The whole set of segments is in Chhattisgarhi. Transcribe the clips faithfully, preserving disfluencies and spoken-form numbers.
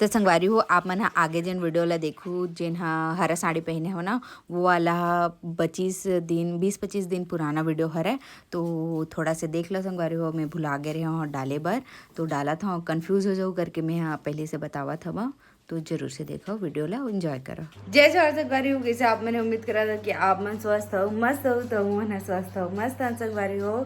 तो संगवारी हो, आप मन ह आगे जेन वीडियो ला देखू, जेन ह हरा साड़ी पहने हो ना, वो वाला ह पच्चीस दिन, बीस पच्चीस दिन पुराना वीडियो हरे। तो थोड़ा से देख लो संगवारी हो, मैं भुला गे रहे हूँ डाले बर, तो डालत हूँ, कंफ्यूज हो जाऊ करके मैं ह पहले से बतावत हवा। तो जरूर से देखो वीडियो ला, एंजॉय करो। जय जोहार संगवारी हो, कैसे आप मन? उम्मीद करा था कि आप मन स्वस्थ हो, मस्त हो, तो हमन ह स्वस्थ हो, मस्त हन संगवारी हो।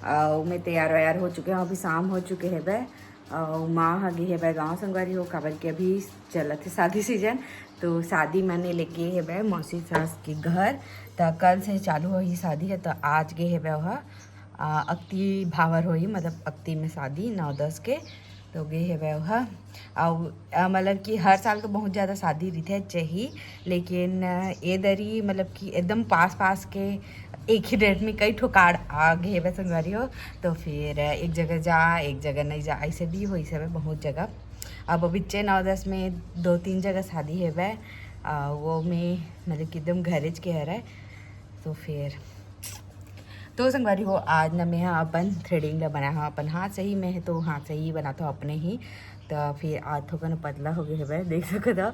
अउ मैं तैयार वैयार हो चुके हूँ, अभी शाम हो चुके हेबे। अउ माँ ह गे हेबे गाँव संगवारी हो, काबर के अभी चलत हे शादी सीजन, तो शादी माने लेके हेबे मौसी सास के घर। त कल से चालू होही शादी ह, त आज गे हेबे ओहा। आ, अक्ति भावर होही, मतलब अक्ति में शादी नौ दस के, तो गे हेबे ओहा। अउ, अ, मतलब कि हर साल तो बहुत ज़्यादा शादी रहिथे, अच्छे ही, लेकिन, अ, ए दरी मतलब कि एकदम पास पास के एक ही डेट में कई ठो कार्ड आ गे हेबे संगवारी हो। तो फिर, अ, एक जगह जा, एक जगह नहीं जा, ऐसे भी होइस हेबे बहुत जगह। अब बिच्चे नौ दस में दो तीन जगह शादी हेबे, अ, वो में मतलब कि एकदम घरेज के हरे। तो फिर तो संगवारी हो, आज ना मैं ह अपन थ्रेडिंग ला बनाए हव अपन हाथ से ही। मैं ह तो हाथ से ही बनात हव अपने ही। तो फिर आज थोकन पतला हो गे हेबे, देख सकत हव,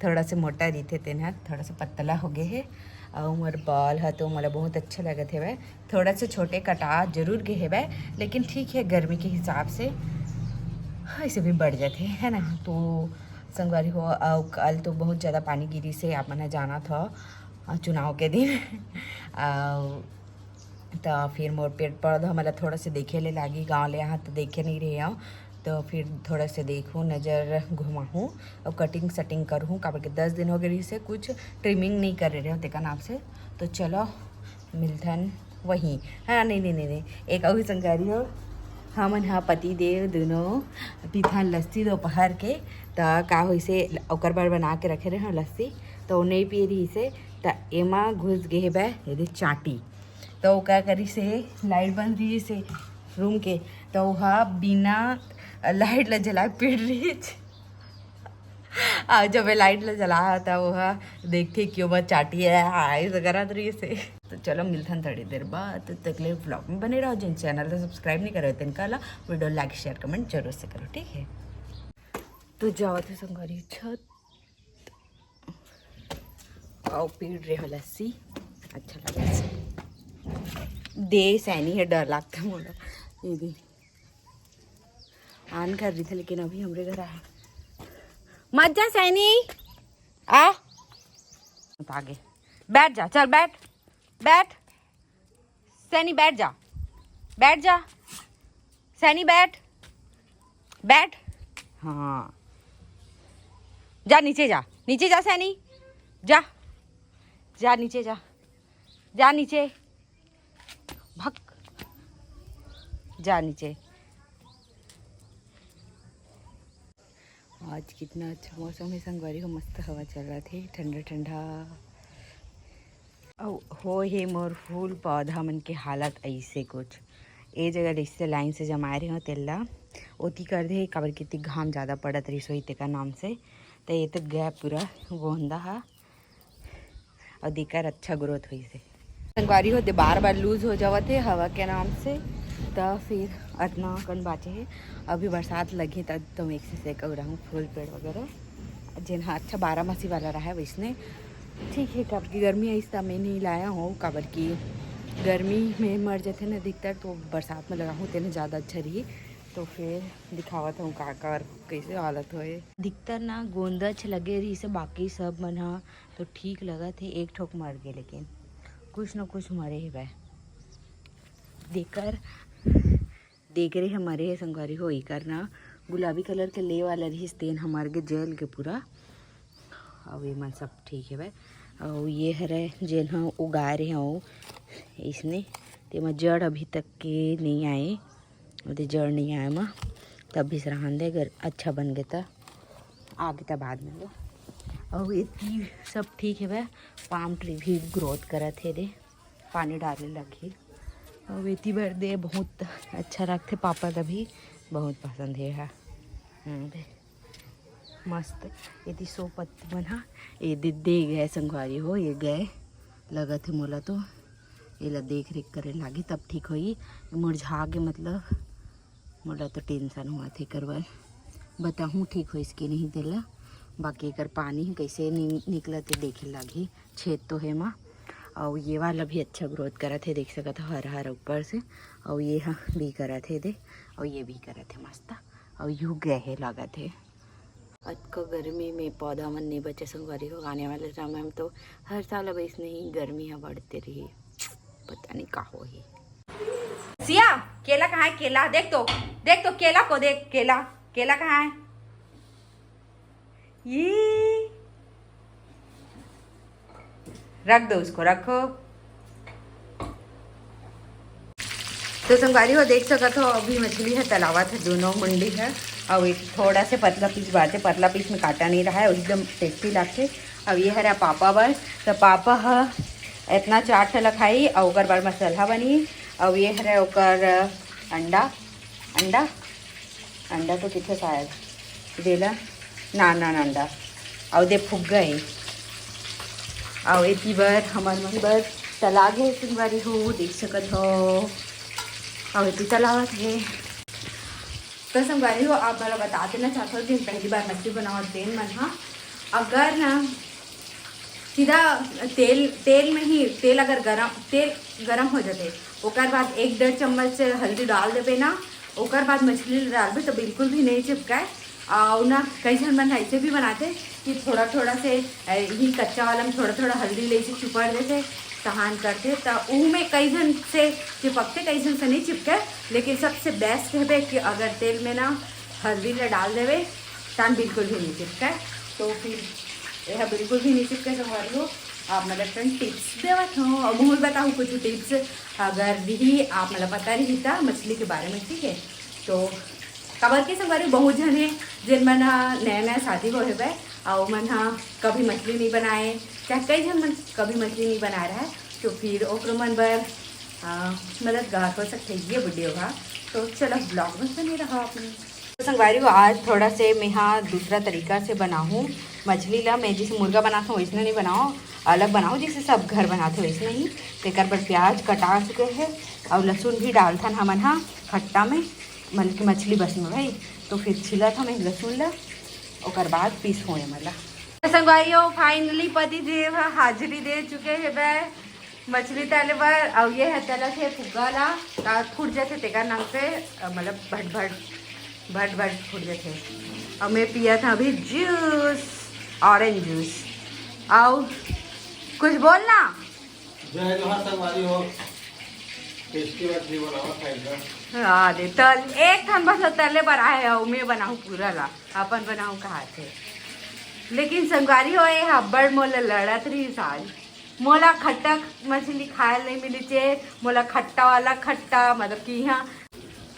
थोड़ा से मोटा रहिथे तेन ह, थोड़ा से पतला हो गे हे। अउ मोर बाल ह तो मोला बहुत अच्छा लगत हेबे, थोड़ा से छोटे कटा जरूर गे हेबे, लेकिन ठीक है, गर्मी के हिसाब से ऐसे भी बढ़ जाथे, है ना। तो संगवारी हो, अउ कल तो बहुत ज़्यादा पानी गिरी से आप मन ह जानत हव, अ, चुनाव के दिन। अउ त फिर मोर पेड़ पौधा मोला थोड़ा से देखे ले लागी, गाँव ले यहाँ तो देखे नहीं रहे हव, तो फिर थोड़ा से देखूँ, नज़र घुमाहूँ और कटिंग सटिंग करहूँ, काबर के दस दिन हो गए रहिसे, कुछ ट्रिमिंग नहीं करे रहे हव तेकर नाम से। तो चलो मिलथन वहीं। हाँ, नहीं, नहीं, नहीं, नहीं, एक अउ संगवारी हो, हमन ह पति देव दोनों पीथन लस्सी दोपहर के। त का होइसे, ओकर बर बना के रखे रहे हव लस्सी, तो वो नहीं पिए रहिसे, त एमा घुस गे हेबे एदे चाटी। तो वो का करिसे, लाइट बंद रहिसे रूम के, तो वो ह बिना लाइट ला जलाए पीट रहिस। अउ जब ये लाइट ला जलाहा, त वो ह देखथे कि ओमा चाटी हे, हाँ, ऐसे करत रहिसे। तो चलो मिलथन थोड़ी देर बाद, तब तक ले व्लॉग में बने रहो। जिन चैनल ला सब्सक्राइब नहीं करे हो, तेन करा वीडियो लाइक, शेयर, कमेंट जरूर से करो, ठीक है? तो जावत हे संगवारी छत, अउ पीट रहे हव लस्सी, अच्छा लगे। दे सैनी हे, डर लगथे मोला। ये दे, आन कर रहिथे, लेकिन अभी हमरे घर आए। मत जा सैनी, आ। आगे बैठ जा, चल बैठ, बैठ। सैनी बैठ जा, बैठ जा। सैनी बैठ, बैठ। हाँ, जा नीचे जा, नीचे जा सैनी, जा, जा नीचे जा, जा नीचे, भग, जा नीचे। आज कितना अच्छा मौसम हे संगवारी हो, मस्त हवा चलत हे, ठंडा ठंडा। अउ हो हे मोर फूल पौधा मन के हालत ऐसे कुछ। ए जगह जैसे लाइन से जमाए रहे हो तेला, ओती कर दे, काबर कि ओती घाम ज़्यादा पड़त रहिस होही तेकर नाम से। त ये तो गया पूरा गोंदा हा, अउ देकर अच्छा ग्रोथ होइस हे। संगवारी हो, दे बार बार लूज हो जावत हे हवा के नाम से, त फिर अतना कन बाचे हे। अभी बरसात लगही त तो मैं एक से सेक अउ रहूँ फूल पेड़ वगैरह, जेन हा अच्छा बारह मासी वाला रहा है वैसने ठीक है। काबर कि गर्मी आइस त मैं नहीं लाया हूँ, काबर कि गर्मी में मर जाथे ना अधिकतर, तो बरसात में लगाहूँ तेने ज़्यादा अच्छा रही। तो फिर दिखावत हूँ का कर कैसे हालत होए। अधिकतर ना गोंदच लगे रहिस हे, बाकी सब मन हा तो ठीक लगत हे, एक ठोक मर गे, लेकिन कुछ न कुछ मरे हेवय। देकर देख रहे हमारे संगवारी हो, एकर ना गुलाबी कलर के ले वाला रहिस, तेन ह मर गे, जल के पूरा। अउ ये मन सब ठीक हेवय। अउ ये हरे जेन ह उगाए रहे हव इसने, तेमा जड़ अभी तक के नइ आए, ओदे जड़ नइ आए मा, तब भी रहन दे, अगर अच्छा बन गे त आगे त बाद में लो। अउ एती सब ठीक हेवय, पाम ट्री भी ग्रोथ करत हे दे। पानी डाले लगही। अउ एती बर दे बहुत अच्छा रखथे, पापा ला भी बहुत पसंद हे हा। हम्म, दे। मस्त। एती सो पत्ती मन हा, ए दे, दे गए संगवारी हो, ये गए लगत हे मोला तो। एला देख रेख करे लागी तब ठीक होई। मुरझा के मतलब मोला तो टेंशन हुआ थे करवल। बताहूँ ठीक होइस कि नहीं तेला। बाकी एकर पानी ह कइसे नि-, निकलत हे देखे लागही। छेद तो हे मा, अउ ये वाला भी अच्छा ग्रोथ करत हे, देख सकत हो हरा हरा ऊपर से। अउ ये ह भी करत हे दे, अउ ये भी करत हे मस्त। अउ यू गए हे लागत हे। अतका गर्मी में पौधा मन नहीं बचे संगवारी हो। आने वाले समय में तो हर साल अब ऐसने ही गर्मी ह बढ़ते रही, पता नहीं का होही। सिया, केला कहाँ है? केला देख तो, देख तो, केला को देख, केला, केला कहाँ है? ये रख दो उसको, रखो। तो संगवारी हो, देख सकत हो, अभी मछली है तलावत है, दोनों मुंडी है। और एक थोड़ा से पतला पीस बाटे, पतला पीस में काटा नहीं रहा है, एकदम टेस्टी लागथे। अब ये हरा पापा बर, तो पापा ह इतना चार ठला खाई, और ओकर बर मसाला बनी। और ये हरे ओकर अंडा, अंडा, अंडा तो किथे शायद देला, नान नान अंडा, अउ दे फुग्गा ए, अउ एती बर हमर मन बर तलाग हे संगवारी हो, देख सकत हो, अउ एती तलावत हे। तो संगवारी हो, आप मन ला बता देना चाहत हो, जिन पहली बार मछली बनावत तेन मन हा, अगर ना सीधा तेल, तेल में ही, तेल अगर गरम, तेल गरम हो जाते, ओकर बाद एक डेढ़ चम्मच हल्दी डाल देबे ना, ओकर बाद मछली ला डालबे तो बिल्कुल भी नहीं चिपकाए। और ना कई झन मन ऐसे भी बनाते कि थोड़ा थोड़ा से, अ, ही कच्चा वाला में थोड़ा थोड़ा हल्दी ले से चुपड़ देते, सहान करते, तो ऊ में कई झन से चिपकते, कई झन से नहीं चिपके। लेकिन सबसे बेस्ट हेबे कि अगर तेल में ना हल्दी ला डाल देबे, तान बिल्कुल भी नहीं चिपके। तो फिर यह बिल्कुल भी नहीं चिपके संगवारी हो। आप मतलब फ्रेंड टिप्स देवत हो, और मुँह बताऊँ कुछ टिप्स अगर रही आप मतलब पता रही था मछली के बारे में, ठीक है। तो काबर के संगवारी बहुत झन है जिन मन हा नया नया शादी होए हेबे, और मन हा कभी मछली नहीं बनाए, चाहे कई झन मन कभी मछली नहीं बनाए रहे, तो फिर ओकरो मन बर, आ, मददगार हो सकते ये वीडियो हा। तो चलो ब्लॉग में बने रहो आप मन। तो संगवारी हो, आज थोड़ा से मेहा दूसरा तरीका से बनाहूँ मछली ला। मैं जैसे मुर्गा बनाता हूँ वैसने नहीं बनाओ, अलग बनाओ जैसे सब घर बनाते वैसने ही। तेकर बर प्याज कटा चुके हैं और लहसुन भी डालथन हमन हा खट्टा में, मतलब कि मछली बस में भाई। तो फिर छिलत हम लहसुन ला, ओकर बाद पीस होए मला। तो संगवारी हो, finally पति देव ह हाजिरी दे चुके हेबे मछली तले बर। अउ ये ह तलत हे फुग्गा ला, का फूट जथे तेकर नाम से, अ, मतलब भट भट, भट भट फूट जथे। अउ मैं पियत हूँ अभी जूस, ऑरेंज जूस। अउ कुछ बोलना? जय जोहार संगवारी हो, टेस्टी मछली बनावत है एकदम। हाँ दे, तल एक ठन बस तले बर आए हो, मैं बनाऊँ पूरा ला, अपन बनाऊँ कहा थे। लेकिन संगवारी हो, ये हब्बड़ मोला लड़त रही साल। मोला खट्टा मछली खाए नहीं मिली चे, मोला खट्टा वाला खट्टा, मतलब कि यहाँ,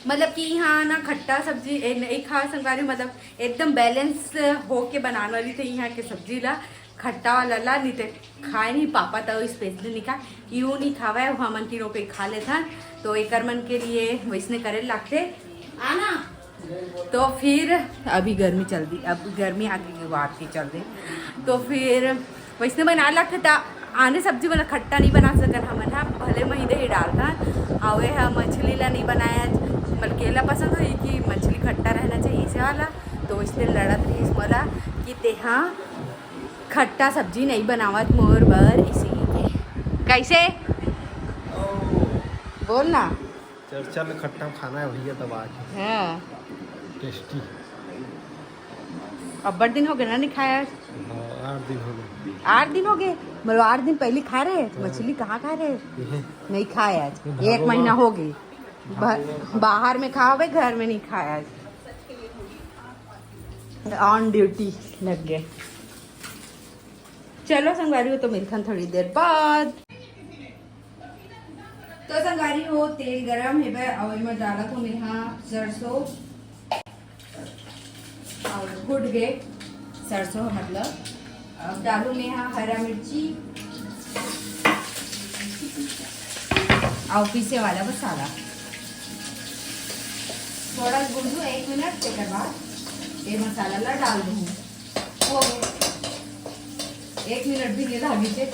मतलब कि यहाँ ना खट्टा सब्जी ए, नहीं खा संगवारी, मतलब एकदम बैलेंस होके बनाने वाली थी यहाँ के सब्जी ला, खट्टा वाला ला, नहीं ते खाए नहीं पापा तो स्पेशली नहीं खा, यू नहीं खावे, हमन तीनों के खा लेथन, तो एकर मन के लिए वैसने करे लागथे। आना। तो फिर अभी गर्मी चल दी, अब गर्मी आगे के बाद की चल दी, तो फिर वैसने बनाए लगथे त आने सब्जी वाला खट्टा नहीं बना सकन हमन ह, भले मही दही डालथन। अउ ये ह मछली ला नहीं बनाया, मतलब केला पसंद होई कि मछली खट्टा रहना चाहिए इसे वाला, तो इसलिए लड़त रही मोला कि तेहा खट्टा सब्जी नहीं बनावत मोर बर इसी के। कैसे? बोल ना। चर्चा में खट्टा खाना है भैया, तब आज हाँ। टेस्टी। अब्बड़ दिन हो गए ना नहीं खाया आज। हाँ, आठ दिन हो गए। आठ दिन हो गए? मतलब आठ दिन पहले खा रहे हैं? हाँ। मछली कहाँ खा रहे हैं? ये। नहीं खाया आज। ये एक भगवान। महीना हो गई। भगवान। बाहर में खावे, घर में नहीं खाया आज। ऑन ड्यूटी लग गए। चलो संगवारी हो, तो मिलथन थोड़ी देर बाद। तो संगवारी हो, तेल गरम हेबे, अउ एमा डालत हो मेहा सरसों, अउ फूट गे सरसों, मतलब अब डालू मेहा हरा मिर्ची अउ पीसे वाला मसाला। थोड़ा भून लूँ एक मिनट, तेकर बाद ये मसाला ला डाल दूँ। हो गए। एक मिनट भी नहीं लागी थे।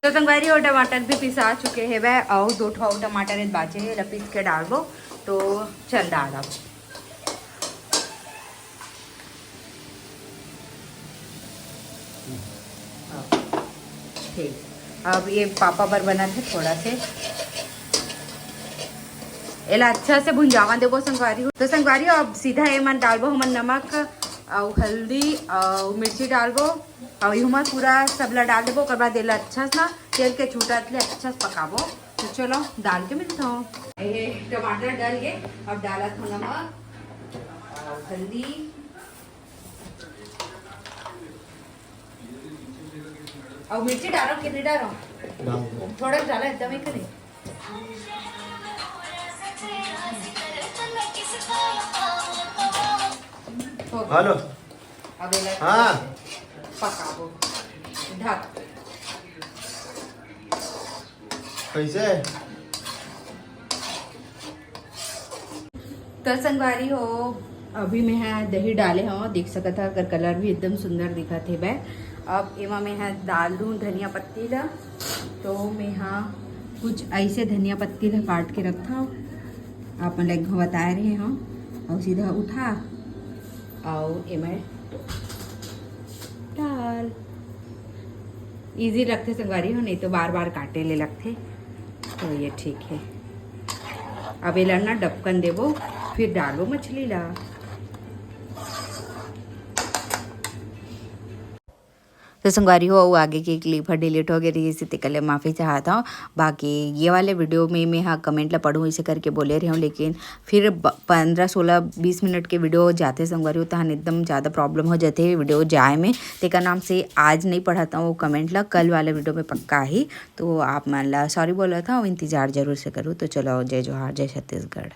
तो संगवारी हो, टमाटर भी पिसा चुके हेवय, अउ दो ठो टमाटर बाचे हे, एला पीस के डालबो। तो चल डालब। ठीक, अब ये पापा बर बनत हे थोड़ा से, एला अच्छा से भुंजावा देबो संगवारी हो। तो संगवारी हो, अब सीधा एमन डालबो हमन नमक, अउ हल्दी, अउ मिर्ची डालबो, अउ इहू म पूरा सब ला डाल देबो। ओकर बाद एला अच्छा से ना तेल के छूटत ले अच्छा से पकाबो। तो चलो डाल के मिलता हूँ। ये टमाटर डल गे, अब डालत हूँ नमक, अउ हल्दी, अउ मिर्ची डालो कि नहीं डालो? डाल दो। थोड़ा डाला एकदम ही करी। हो गया। हेलो। अब एला हाँ। पकाबो। ढक। कैसे? तो संगवारी हो, अभी मैं हा दही डाले हव, देख सकत हा, एकर कलर भी एकदम सुंदर दिखत हे। अब एमा मैं हा डाल दूँ धनिया पत्ती ला। तो मैं हा कुछ ऐसे धनिया पत्ती ला काट के रखथव, आप मन ला एक घाव बताए रहे हव, अउ सीधा उठा अउ एमे डाल। ईजी लगथे संगवारी हो, नहीं तो बार बार काटे ले लगथे। तो ये ठीक है। अब एला ना ढक्कन देबो, फिर डालबो मछली ला। तो संगवारी हो, वो आगे के क्लिप ह डिलीट हो गए रही, तेकर ले माफ़ी चाहत हूँ। बाकी ये वाले वीडियो में मैं हा कमेंट ला पढ़ूँ इसे करके बोले रही हूँ, लेकिन फिर ब-, पन्द्रह, सोलह, बीस मिनट के वीडियो जाथे संगवारी हो, तहन एकदम ज़्यादा प्रॉब्लम हो जाथे वीडियो जाए में। तेकर नाम से आज नहीं पढ़त हूँ वो कमेंट ला, कल वाले वीडियो में पक्का ही। तो आप मन ला सॉरी बोलत हूँ, इंतजार जरूर से करूँ। तो चलो, जय जोहार, जय छत्तीसगढ़।